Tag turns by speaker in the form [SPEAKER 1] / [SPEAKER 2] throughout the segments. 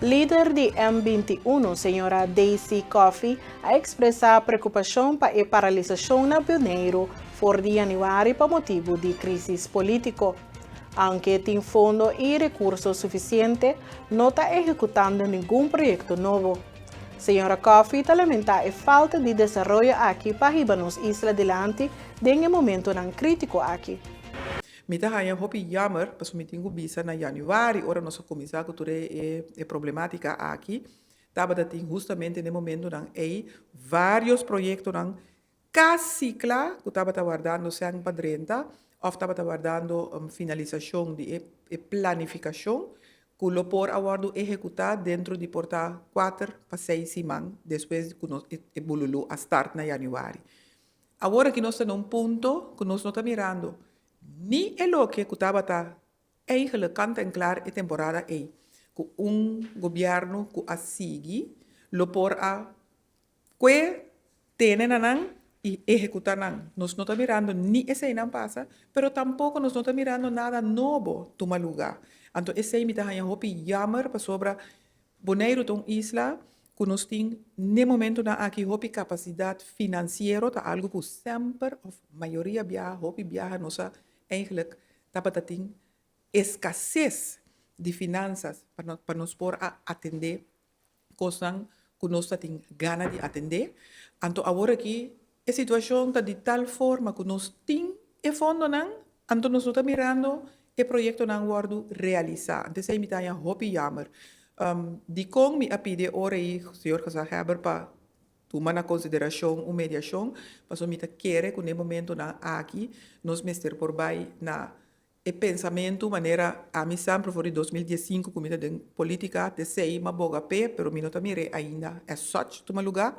[SPEAKER 1] Lider di M 21, señora Daisy Coffie, a ekspresá preokupashon pa e paralisashon na Boneiru for di yanüari pa motibu di krísis polítiko. Aunke tin fondo i rekurso sufisiente, no ta ehekutando ningun proyekto nobo. Señora Coffie ta lamentá e falta di desaroyo aki pa hiba nos isla dilanti den e momentonan krítiko aki.
[SPEAKER 2] Mi ta haña hopi jammer pasobra mi tin ku bisa na yanüari ora nos a kuminsá ku tur e problemátika aki tabata tin hustamente na e momentonan ei vários proyektonan kasi kla ku tabata wardando sèn pa drenta òf tabata wardando finalisashon di e planifikashon ku lo por a wòrdu ehekutá dentro di por ta kuater pa seis siman despues ku nos e bululú a start na yanüari. Awor aki nos ta na un punto ku nos no ta mirando ni e loke ku tabata eigenlijk kant en klar e temporada ei, ku un gobièrnu ku a sigui lo por a kue tene na nan i ehekutá nan. Nos no ta mirando ni eseinan pasa, pero tampoko nos no ta mirando nada nobo tuma lugá. Anto esei mi ta haña hopi jammer pasobra Boneiru ta un isla ku nos tin n'e momentunan aki hopi kapasidat finansiero, ta algu ku semper òf mayoria biaha, hopi biaha nos a eigenlijk tabata tin eskases di finansas pa nos por a atendé kosnan ku nos ta tin gana di atendé. Anto awor aki e situashon ta di tal forma ku nos tin e fondonan, anto nos no ta mirando e proyektonan wòrdu realisá. Anto esei mi ta haña hopi yammer. Dikon mi a pidi e ora ei señor Gezaghebber pa tuma na konsiderashon un mediashon? Pasobra mi ta kere ku na e momentonan aki nos mester por bai na e pensamentu manera ami semper for di 2015 ku mi ta den politika te sei m'a boga p'e pero mi no ta mir'é ainda as such tuma lugá.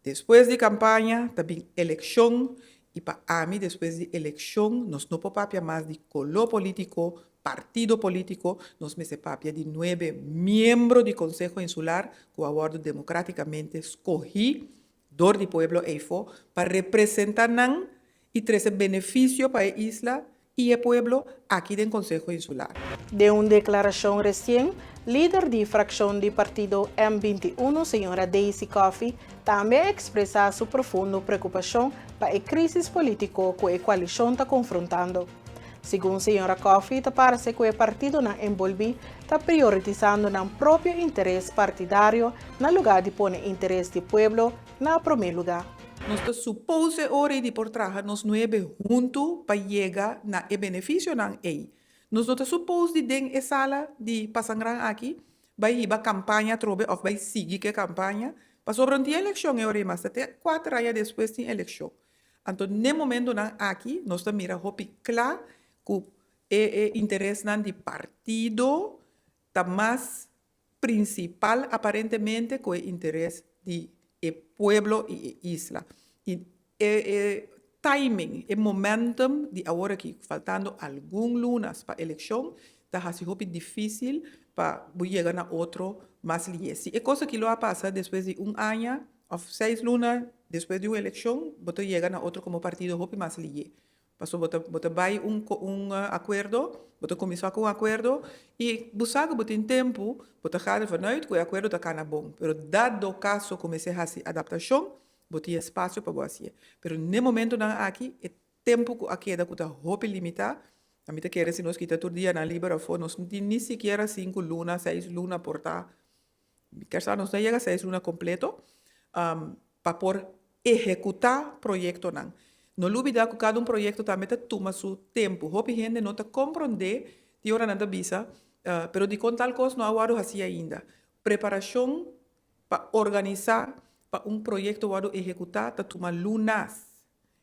[SPEAKER 2] Despues di kampaña ta bin elekshon i pa ami despues di elekshon nos no por papia mas di koló polítiko, partido polítiko, nos mester papia di nuebe miembro di Konseho Insular ku a wòrdu demokratikamente skohí dor di pueblo eyfo pa representa nan i trese benefisio pa e isla i e pueblo aki den Konseho Insular.
[SPEAKER 1] Den un deklarashon resien, lider di frakshon di partido M 21, señora Daisy Coffie, tambe a ekspresá su profundo preokupashon pa e krísis polítiko ku e koalishon ta konfrontando. Segun señora Coffie, ta parse ku e partidonan enbolbí ta prioritisando nan propio interes partidario na lugá di pone interes di pueblo na promé lugá.
[SPEAKER 2] Nos ta supose e ora ei di por traha nos nuebe huntu pa yega na e benefisionan ei. Nos no ta supose di den e sala di Pasangran aki bai hiba kampaña atrobe òf bai sigui ku e kampaña, pasobra no tin elekshon e ora ei mas, ta te kuater aña despues tin elekshon. Anto n'e momentonan aki nos ta mira hopi kla ku e e interesnan di partido ta mas prinsipal aparentemente ku e interes di e pueblo i e isla. I e e timing, e momentum di awor aki, faltando algun lunas pa elekshon, ta hasi hopi difísil pa bo yega na otro mas lihe. Si e kos aki lo a pasa despues di un aña òf seis luna despues di un elekshon, bo ta yega na otro komo partido hopi mas lihe. Pasobra bo ta bo ta bai un un akuerdo, bo ta kuminsá ku un akuerdo i bo sa ku bo tin tempu, bo ta gana vanuit ku e akuerdo ta kana bon. Pero dado kaso ku mester hasi adaptashon, bo tin espasio pa bo hasié. Pero n'e momentunan aki e tempu ku a keda ku ta hopi limitá, ami ta kere si nos kita tur dianan liber afó nos no tin ni sikiera sinku luna, seis luna por ta. Mi kier sa nos no a yega seis luna kompleto pa por ehekutá proyektonan. No lubidá ku kada un proyekto tambe ta tuma su tempu. Hopi hende no ta komprondé di ora nan ta bisa, pero dikon tal kos no a wòrdu hasí ainda? Preparashon pa organisá pa un proyekto wòrdu ehekutá ta tuma lunas.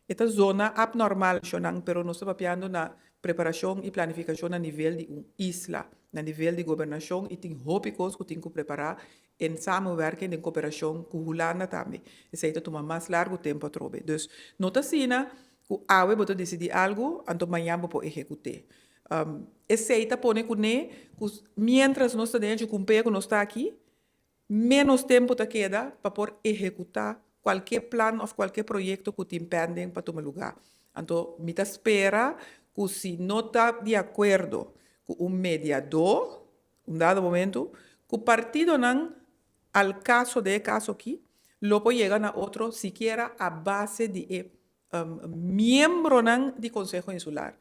[SPEAKER 2] E ta zona abnormal shonnan, pero nos ta papiando na preparashon i planifikashon na nivel di un isla, na nivel di gobernashon i tin hopi kos ku tin ku prepará en samenwerking, den koperashon ku Hulanda tambe. Esei ta tuma mas largu tempu atrobe. Dus no ta asina ku awe bo ta disidí algu anto mañan bo por ehekut'é. Esei ta pone kuné ku miéntras nos ta den e chukumpea ku nos ta aki, Ménos tempu ta keda pa por ehekutá kualke plan òf kualke proyekto ku tin pending pa tuma lugá. Anto mi ta spera ku si no ta di akuerdo ku un mediadó un dado momentu. Ku partidonan al kaso den e kaso aki lo por yega na otro sikiera a base di e miembronan di Konseho Insular.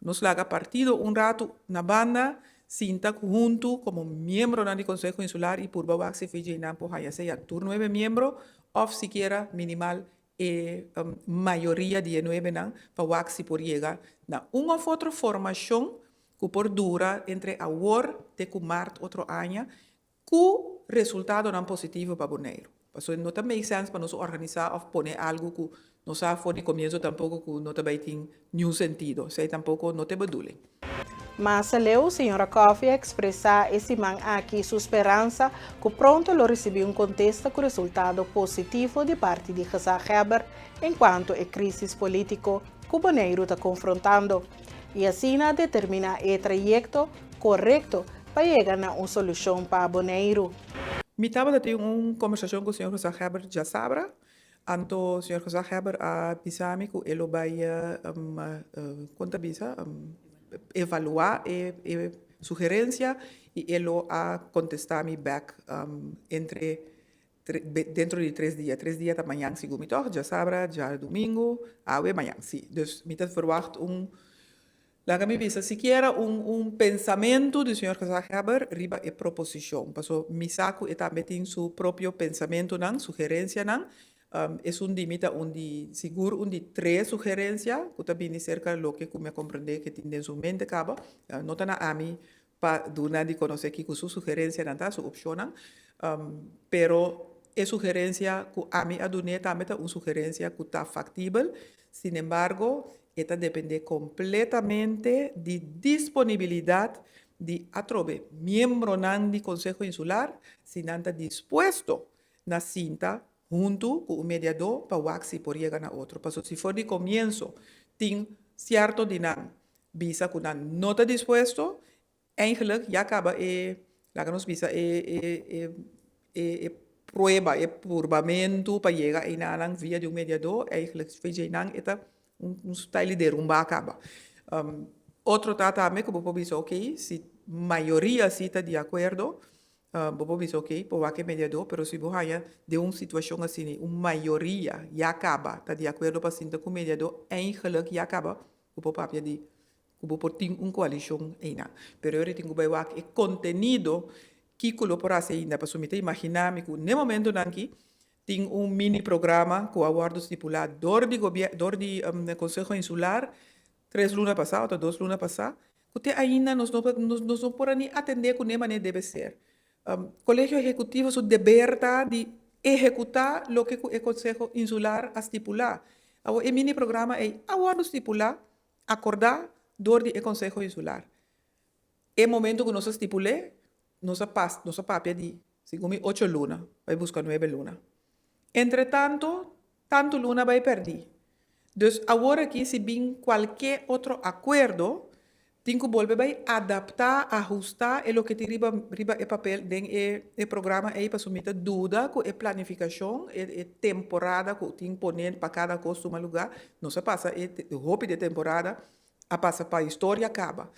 [SPEAKER 2] Nos laga partido un ratu na banda, sinta huntu komo miembronan di Konseho Insular i purba wak si FGnan por haña sea tur nuebe miembro òf sikiera minimal e mayoria di e nuebenan pa wak si por yega na un òf otro formashon ku por dura entre awor te ku mart otro aña ku resultadonan positivo pa Boneiru. Pasobra no ta make sense pa nos organisá òf pone algu ku no sa for di komienso tampoko ku no ta bai tin niun sentido. Esei tampoko no ta e bedoeling.
[SPEAKER 1] Mas aleu, señora Coffey a ekspresá e siman aki su speransa ku pronto lo risibí un kontesta ku resultado positivo di parti di gezaghebber enkuanto e krísis polítiko ku Boneiru ta konfrontando i asina determiná e trayekto korekto pa yega na un solushon pa Boneiru.
[SPEAKER 2] Mi tabata tin un kombersashon ku señor gezaghebber djasabra, anto señor gezaghebber a bisa mi ku e lo bai kon ta bisa evaluá e sugerensia i e lo a kontestá mi bèk entre dentro di tres dia. Tres dia ta mañan segun mi tòg, djasabra, djadumingu, awe, mañan. Sí, dus mi ta verwagt un Laga mi bisa sikiera un un pensamentu di señor Gezaghebber riba e proposishon, paso mi sa ku e tambe tin su propio pensamentunan, sugerensianan. Esun di mi ta un di, sigur un di tres sugerensia ku ta bini serka loke ku mi a komprendé ke tin den su mente kaba. No ta na ami pa duna di konosé kiko su sugerensianan ta, su opshonnan, pero e sugerensia ku ami a dun'é tambe ta un sugerensia ku ta faktibel. Sinembargo, e ta dependé kompletamente di disponibilidat di atrobe miembronan di Konseho Insular si nan ta dispuesto na sinta huntu ku un mediadó pa wak si por yega na otro. Pasobra si for di komienso tin sierto di nan bisa ku nan no ta dispuesto, Eigenlijk ya kaba e, laga nos bisa, e e e e e prueba, e purbamentu pa yega einanan via di un mediadó, eigenlijk vj nan e ta un un style di derumbá kaba. Otro ta tambe ku bo por bisa oké, si mayoria si ta di akuerdo, bo por bisa oké, por wak e mediadó, pero si bo haña den un situashon asina un mayoria ya kaba ta di akuerdo pa sinta ku mediadó, eigenlijk ya kaba bo por papia di ku bo por tin un koalishon einan. Pero ora tin ku bai wak e kontenido kiko lo por hasi ainda. Pasobra mi ta imaginá mi ku n'e momentonan aki tin un mini programa ku a wòrdu stipulá dor di gobiè dor di Konseho Insular tres luna pasá òf dos luna pasá ku te ainda nos no nos no por a ni atendé kuné manera debe ser. Kolegio Ehekutivo su deber ta di ehekutá loke ku e Konseho Insular a stipulá. Awor e mini programa ei a wòrdu stipulá Akordá dor di e Konseho Insular. E momento ku nos a stipul'é, nos a pas, nos a papia di, segun mi, ocho luna, bai buska nuebe luna. Entretanto, tantu luna bai pèrdí. Dus awor aki si bin kualke otro akuerdo, tin ku bolbe bai adaptá, ahustá e loke tin riba riba e papel den e e programa ei, pasobra mi ta duda ku e planifikashon, e e temporada ku tin poné pa kada kos tuma lugá, Nos a pasa e hopi di e temporada a pasa pa historia kaba.